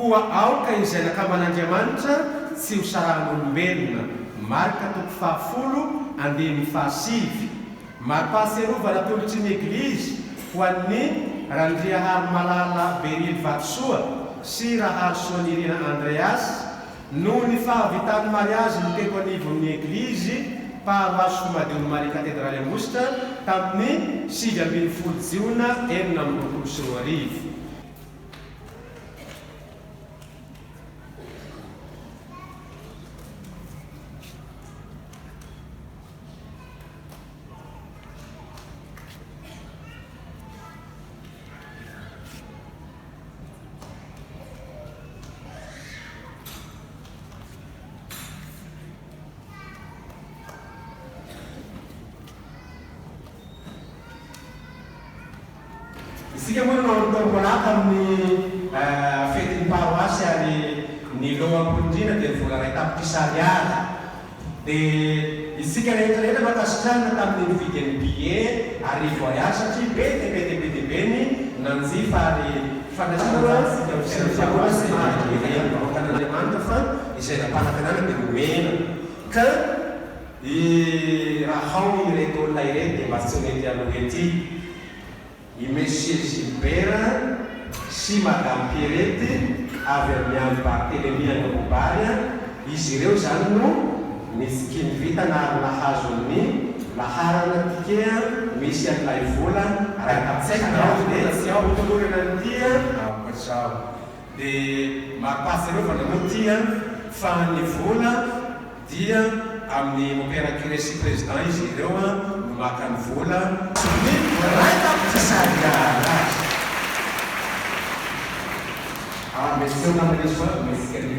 Koa aoka izay nakamban'Andriamanitra tsy ho sarahan'olombelona. Marka toko fahafolo andininy fahasivy. Mari-pahatsiarovana atolotry ny Eglizy ho an'ny Randriaharimalala Beryl Vatosoa sy Raharisoanirina Andreas noho ny fahavitan'ny mariaziny teto anivon'ny Eglizy Paroasy Soamadion'i Maria Katedraly Ambositra tamin'ny 19 jiona 2026. Isika moa nanao ny tombola tamin'ny fetin'ny paroasy ary ny loham-ponindrina dia ny vola iray tapitrisa ariary. Dia isika rehetra rehetra no ankasitrahana tamin'ny nividy an'ny billet 1000 ariary satria be dia be dia be dia be ny nanjifa ary fandraisana anjarantsika amin'ny fiainan'ny paroasy dia efa ny vahoakan'Andriamanitra fa izay nampanantenana dia nomena ka i raha ao ireto olona ireto dia mba tsy ho mety aloha ety. I Monsieur Gilbert sy Madame Pierrette avy amin'ny any Barthélémy any Ambohibary, izy ireo izany no nitsiky vintana ary nahazo ny laharana ticket misy an'ilay vola iray tapitrisa ariary dia hotolorana an'ity Ankoatr'izao dia mari-pahatsiarovana moa ity fa ny vola Dia amin'ny Mompera Curé sy Président izy ireo no maka ny vola. Ny 1 tapitrisa ariary. Ah, mety teo angamba ilay izy fa mety kely.